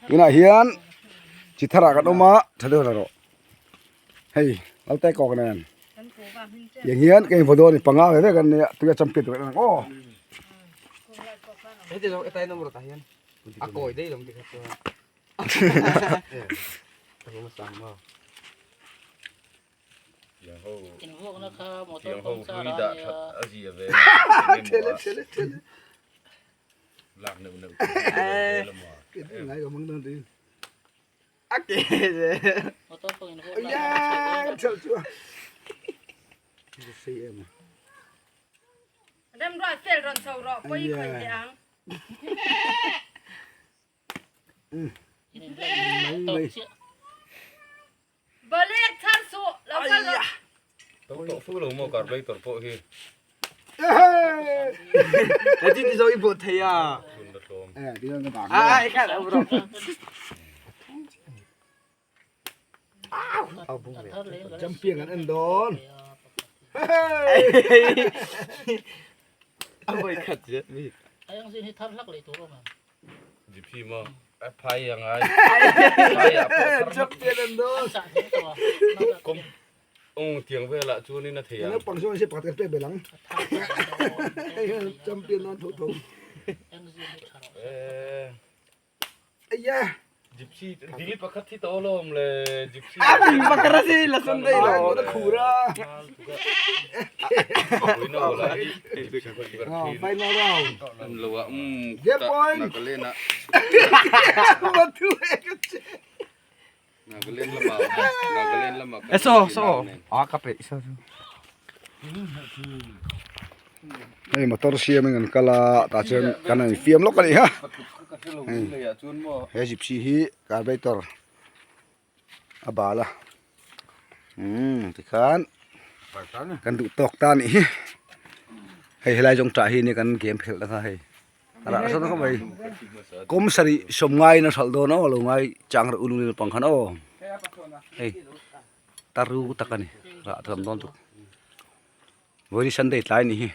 Tunah hian chi tharah kan awm a tha deuh la rawh hei Lalte kawk nen tiang hian ka invaw dawn a ni panga ve vek an nia tuia champion tur an ang aw. Champion an en dawn. Naupang chuan se pakhat kan pek belh ang. Champion dawn tho tho. Aya. Final round. Game point. Hei motor siam in an kal a tah chuan kan han infiam lawk a ni ha hei he gypsy hi carburetor a bal a umm tikhan kan duh tawk ta a nih hi hei helai zawng tah hi nia kan game phelh na kha hei. A rah nasa khawp mai kawm sarih sawm ngaiin a hralh dawn a lo ngai chang reuh ulung naupang khan aw hei taru tak a ni rah tham dawn tuk vawiin sunday tlai a nih hi.